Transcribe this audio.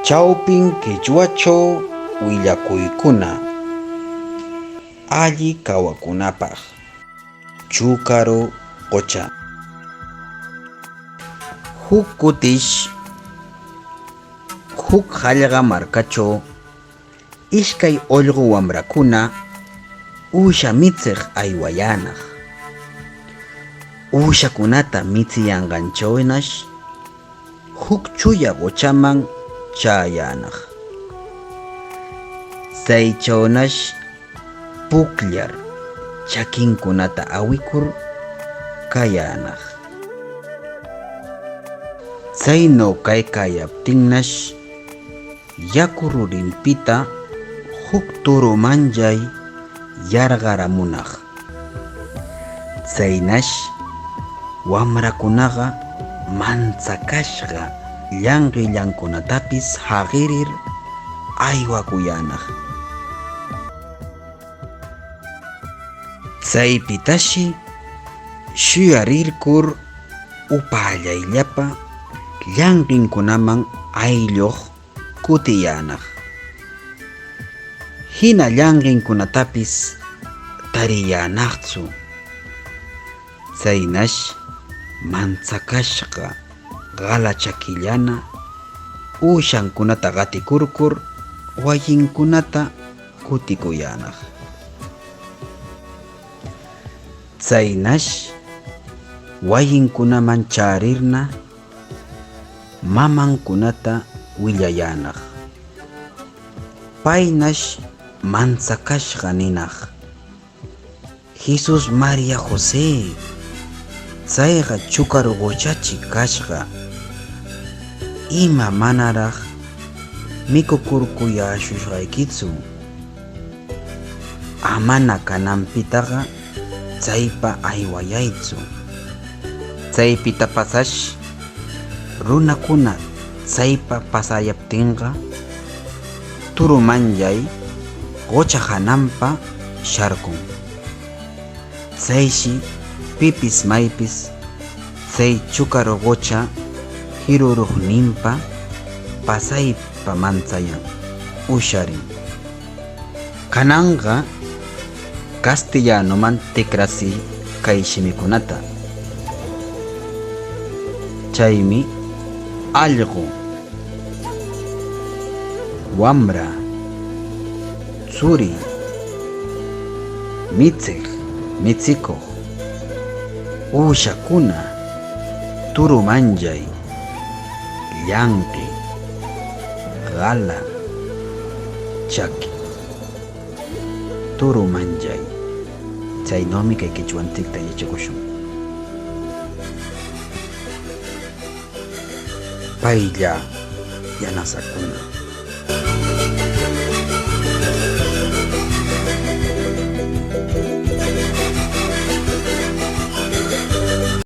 Chawpin qichwachaw willakuykuna alli kawakunapaq. Chukaru qucha. Huk kutish huk hallqa markachaw ishkay ullqu wamrakuna uusha michiq aywayaanaq. Uushakunata michiyanqanchawnash huk chuya quchaman chaayaanaq. Chaychawnash pukllar chakinkunata awikur kayaanaq. Chaynaw kaykayaptinnash yaku rurinpita huk turumanllay yarqaramunaq. Chaynash wamrakunaqa manchakashqa llanqillankunatapis haqirir aywakuyaanaq. Chaypitashi shuyarirkur upaallayllapa llanqinkunaman aylluq kutiyaanaq. Hina llanqinkunatapis tariyaanaqtsu. Chaynash manchakashqa qala chakillana uushankunata qatikurkur wasinkunata kutikuyaanaq. Chaynash wasinkunaman chaarirna mamankunata willayaanaq. Paynash manchakashqa ninaq: "Jesús, María, José, chayqa chukaru quchachi kashqa, ima manaraq mikukurkuyaashushqaykitsu, amana kananpitaqa chaypa aywayaytsu". Chaypita pasash runakuna chaypa pasayaptinqa turumanllay qucha hananpa sharkun. Chayshi pipis maypis chay chukaru qucha hiruruqninpa pasaypa manchayan, usharin. Kananqa kastillanuman tikrachiy kay shimikunata. Chaymi allqu, wamra, churi, michiq, michikuq, uushakuna, turumanllay, llanqi, qala, chaki, turumanllay. Chaynawmi kay qichwanchikta yachakushun. Paylla yanasakuna.